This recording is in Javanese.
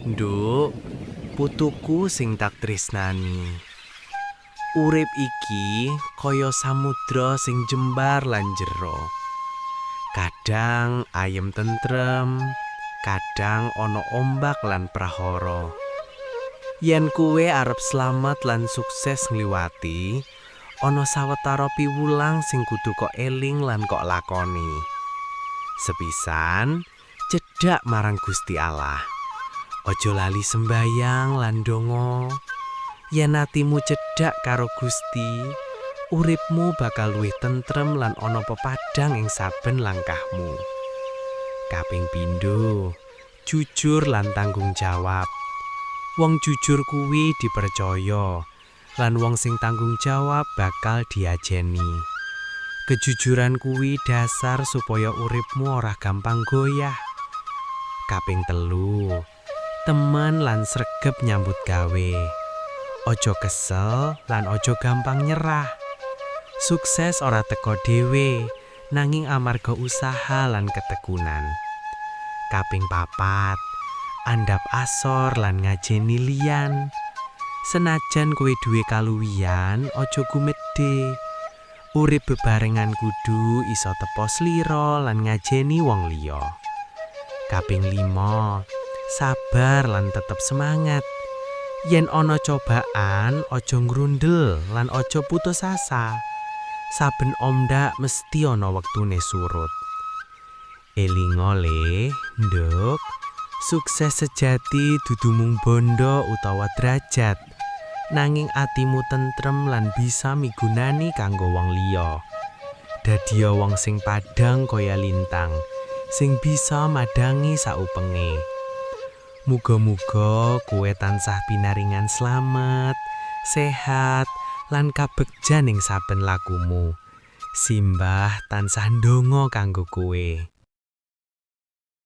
Nduk, putuku sing tak tresnani. Urip iki kaya samudra sing jembar lan jero. Kadang ayem tentrem, kadang ana ombak lan prahara. Yen kowe arep slamet lan sukses ngliwati, ana sawetara piwulang sing kudu kok eling lan kok lakoni. Sepisan, cedhak marang Gusti Allah. Aja lali sembayang lan ndonga. Yen atimu cedhak karo Gusti, uripmu bakal luwih tentrem lan ana pepadang ing saben langkahmu. Kaping pindho, jujur lan tanggung jawab. Wong jujur kuwi dipercaya, lan wong sing tanggung jawab bakal diajeni. Kejujuran kuwi dasar supaya uripmu ora gampang goyah. Kaping 3, temen lan sregep nyambut gawe. Aja kesel lan aja gampang nyerah. Sukses ora teka dhewe, nanging amarga usaha lan ketekunan. Kaping 4, andhap asor lan ngajeni liyan. Senajan kowe duwe kaluwihan, aja gumedhe. Urip bebarengan kudu iso tepa slira lan ngajeni wong liya. Kaping 5, sabar lan tetep semangat. Yen ana cobaan, aja ngrundel lan aja putus asa. Saben ombak mesti ana wektune surut. Elinga le, Nduk, sukses sejati dudu mung bondo utawa derajat, nanging atimu tentrem lan bisa migunani kanggo wong liya. Dadiya wong sing padhang kaya lintang, sing bisa madhangi saubenge. Muga-muga kowe tansah pinaringan slamet, sehat, lan kabegjan ing saben lakumu. Simbah tansah ndonga kanggo kowe.